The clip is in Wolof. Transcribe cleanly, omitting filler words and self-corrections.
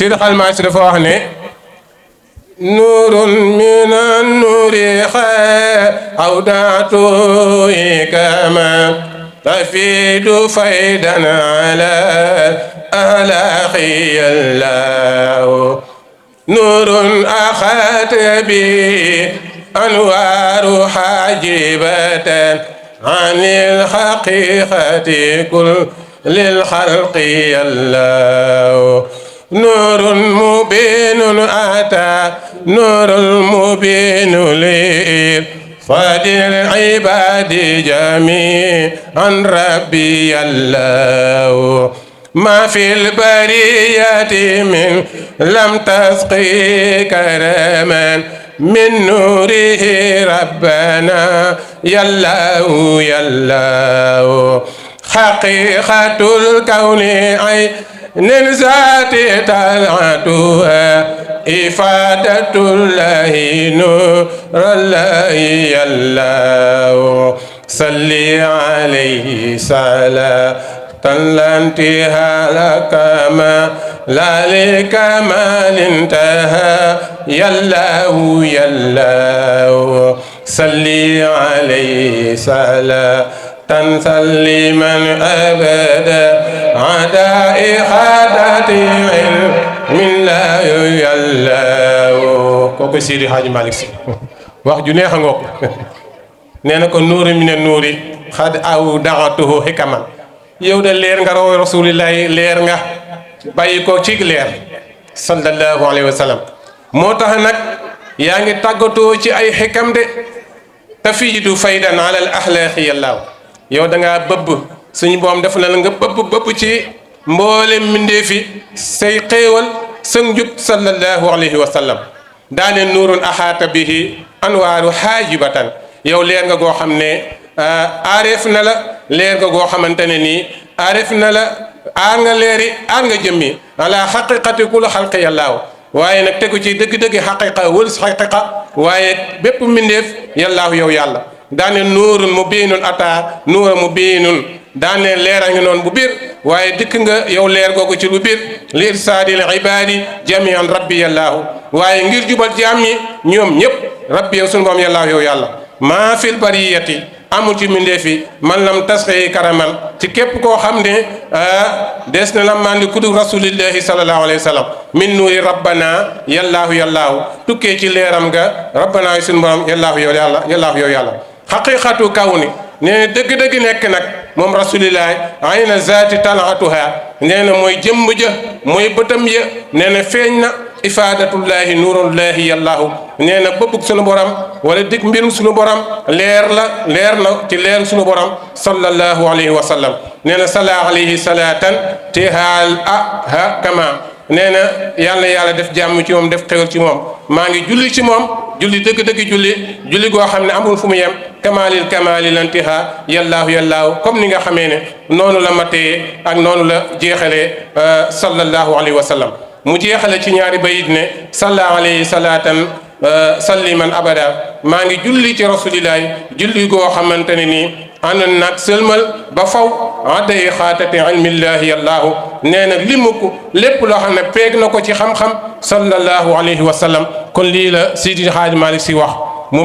Seydi Hadji Malick Sy dafa wax ne nuurun minan nuuri awdaatu kama tafiidu faydan ala alaaqi yallahu nuurun axaat bi anwaaru xaajibatan anil xaqiiqati kullil xalqi yallahu nuurun mubiinun ataa nuurun mubiinun lirfaadil ibaadi jamii'an rabbi yallahu ما في البرية من لم تسقي كرما من نوره ربنا يالله يالله حقيقة الكون عين ذات طلعتها إفادة الله نور الله يالله صلي عليه سلام تلانتها لك ما لا لكمال انتهى يالله يالله صلي عليه سلام تسليما ابدا عداء خادة من لا يالله كوكو سيدي حاج مالك سي wax ju neex ngok neena ko nuuri min nuuri khad aw da'atuhu hikaman yow de leer nga raw rasulillahi leer nga bàyyi ko ci leer sallallahu alayhi wa sallam moo tax nag yaa ngi tàggatoo ci ay xikam de tafiidu faydan ala al axlaaqi yàllaaw yow da ngaa bëbb suñu boom def na la nga bëbb ci mboolem mbindee fi say xéewal sa njub sallallahu alayhi wa sallam daane nuurun axaata bihi anwaaru xaajibatan yow leer nga goo xam ne aareef na la leer nga goo xamante ne nii aareef na la aar nga leeri aar nga jëmmi ala xaqiqati kul xalqi yàllaaw waaye nag tegu ci dëgg-dëgg xaqiqa wëls xaqiqa waaye bépp mbindeef yàllaahu yow yàlla daane nuurun mubiinun ataa nuura mubiinun daane leer a ngi noonu bu biir waaye dikk nga yow leer googu ci lu biir li irsaadil ibaadi jamian rabbi yàllaahu waaye ngir jubal jaam ñi ñoom ñëpp rabbi yow sunu boom yàllaahu yow yàlla maa fil bariyati amul ci mbindeef yi man lam tasxi karaman ci képp koo xam ne des na la mandi kudu rasulillahi sallallahu alayhi wa sallam min nuuri rabbana yallaahu yallaahu tukkee ci leeram nga rabbana yi suñu borom yallaahu yow yàlla yallaahu yow yàlla xaqiqatu kawni nee na dëgg-dëgg nekk nag moom rasulillahi ayna zaati talaatuha nee na mooy jëmb ja mooy bëtam ya nee na feeñ na ifaadatullahi nuurullahi yallaahu nee na bëbbug sunu borom wala dig mbirum sunu borom leer na ci leer sunu borom sallallahu alayhi wa sallam nee na sala alayhi salaatan tihaal ha kama nee na yàlla def jàmm ci moom def xewal ci moom maa ngi julli ci moom julli dëgg-dëgg julli goo xam ne amul fu mu yem kamaalil kamaalil intiha yallaahu yallaahu comme ni nga xamee ne noonu la matee ak noonu la jeexalee sallallahu alayhi wa sallam mu jeexale ci ñaari bayit ne salla alayhi salaatan salliman abada maa ngi julli ci rasulillahi julli goo xamante ne nii ànd nag sëlmal ba faw adday xaatati ilmillahi yallaahu nee na limu ko lépp loo xam ne peeg na ko ci xam-xam sallallahu alayhi wa sallam kon lii la Seydi Hadji Malick Sy wax mu